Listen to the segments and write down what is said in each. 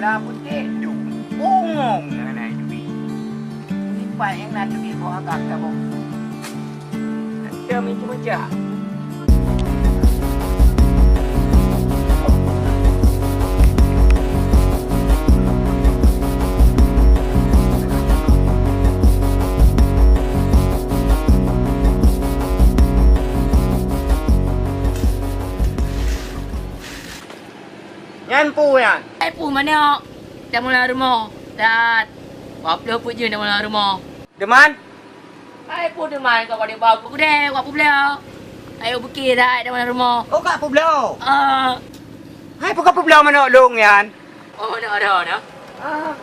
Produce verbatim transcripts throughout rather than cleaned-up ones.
Dah putéh duek, bungong ngon hai duek. Lipat nyang na teubiet boh agam saboh. Teumeung ceumeujak. Nyan peue nyan? Eh, peue manok? Dah mula rumoh. That. Waploh peuet jeuem dah mula rumoh. Deman? Hai, peue deman kau pada bau kudeh, wak peubloe. Ayo bukit that, dah mula rumoh. Oh, kak peubloe? Ah. Hai, peue kau peubloe manok lôn nyan? Oh, manok roh dah. Ah.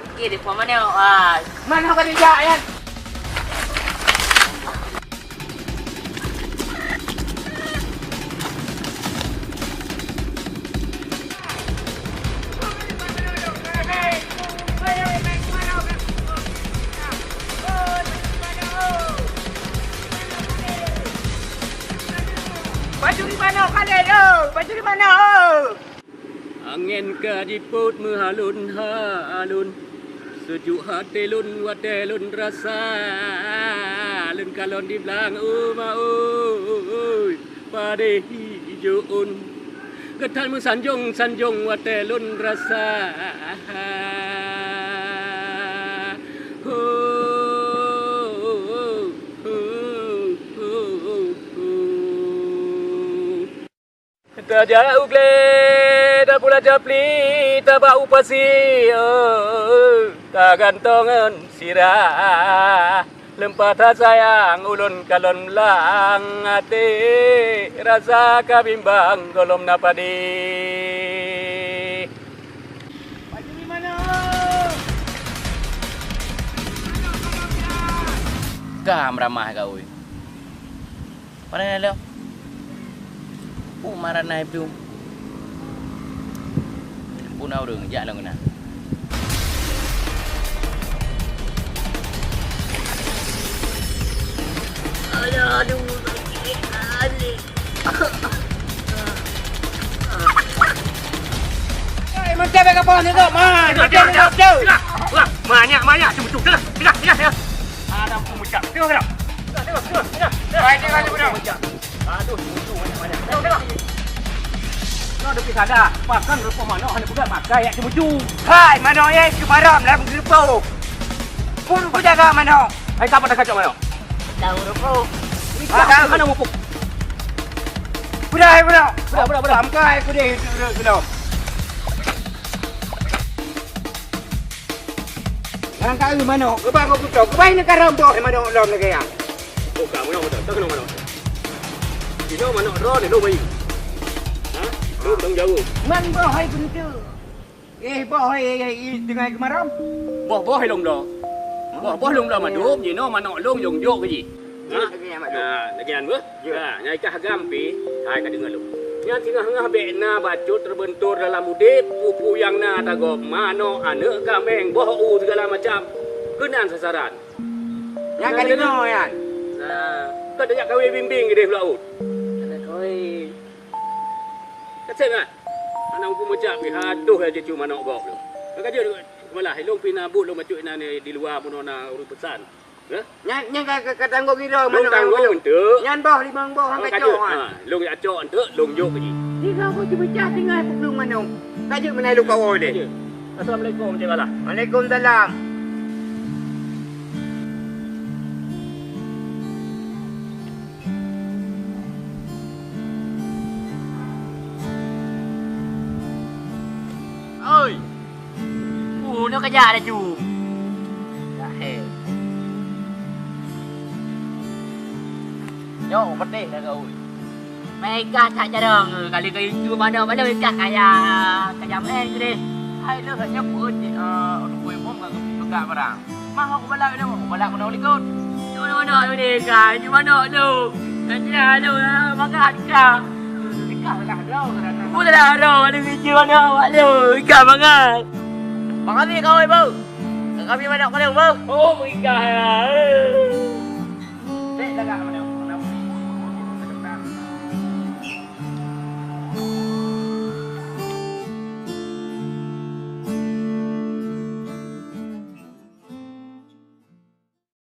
Bukit di pom manok, ah. Manok ka dijak nyan? Baju di mana kalian, oh? Baju di mana, oh? Angén ka jipôt meuhalon-halon, seujuk até lôn watée lôn rasa. Lôn kalon di blang, oh ma oi, padé ijo ôn. Geuthat meusanjong-sanjong watée lôn rasa. Ho, ho, ho, ho, ho. Tajak u glé, tapula japli, tabak u pasi, oh, tagantongan sirah. Leumpah tasayang ulôn kalon blang até, rasa ka bimbang gohlom na padé. Ka meuramah ka, ui. Mana na lom? Peue maran na Ibnu? Peue na ureuëng jak lom keunan? Aduh, aduh, sakit, aduh. Eh, macam apa kau ni kau? Ma, macam ni kau tu. Wah, banyak, banyak, cuma tu. Tengah, tengah, tengah, tengah. Ada pun macam. Tengok, tengok. Tengok, tengok, tengok. Baik, tengok, tengok, tengok. Aduh, cucu banyak-banyak. Tengok, tengok. Kau dah sadar, pakan rupa manok hana peugah makai yak cucu. Hai, manok ye keumaram dalam geureupo. Pun ku jaga manok. Hai, siapa dah kacau manok? Tahu rupa. Makan mana mupuk? Pedah, hai, pedah. Pedah, pedah, pedah. Makai ku deh, duduk, duduk. Ngon ka eu manok, geuba ngon butong, geuba ineuk karam boh manok lom lagèe nyan. Oh, ka manok beutôi, ka keunoe manok. Inoe manok droe lé lôn bayeue. Ha? Lôn tanggung jaweueb. Man boh hai beuneuteuk. Eh, boh hai, hai, hai, teungoh geumaram. Boh-boh hai lôn bloe. Boh-boh lôn bloe mandum, jinoe manok lôn lôn jok keu jih. Ha? Lagèe nyan, Mak Dum. Ha, lagèe nyan beuh. Ya. Ha, nyang ikah agam pih, hai ka deungö lôn. Nyang singoh-ngoh bèk na bacut teubeuntor dalam udép, peue-peue nyang na tagob, manok, aneuk kaméng, boh u, sigala macam. Keunan sasaran. Nyang ka deungö nyan. Nah, ka tajak kawé bimbéng keudéh u laôt. Aneuk kawé. Ka sép, kan? Aneuk muphom meucak pih, adoh, ya cucu manok gob lôn. Ka jeuet, malah, lôn pih na buet lôn bacut inan di luwa, bunoe na ureueng peusan. Hah? Nyan, nyan ka, ka, ka tanggong droe. Lôn manok tanggong lôn. Enteuk. Nyan boh limong boh. Oh, han ka kacok, jeuet. Ha. Ha, lôn jak cok enteuk, lôn jok keu jih. Tiga boh jipeucah tinggai peuplueng manok. Ka jeuet meunan lôn kawöh deh. Ka jeuet. Assalamualaikum, Cik Balah. Waalaikumsalam. Oi! Peue nyoe kajak laju? Jahé. Nyoe peutéh dah gaul. Meuikah that jarang, kali ka itu mana, mana ikah kaya, kaya main tu deh. Hai leuh nyoe peuet, eh, ureueng bui bom ka peugah barang. Mah aku balak dah, aku balak kena likot. Nyoe, nyoe, nyoe, nyoe, nyoe, nyoe, nyoe, nyoe, nyoe, makan ka. Ikah lah, bro, kerana. Aku dah dah, ada kerja mana awak tu. Ikah mangat. Bang Abi kau, Bang. Kami mana kau, Bang? Oh, ikah lah.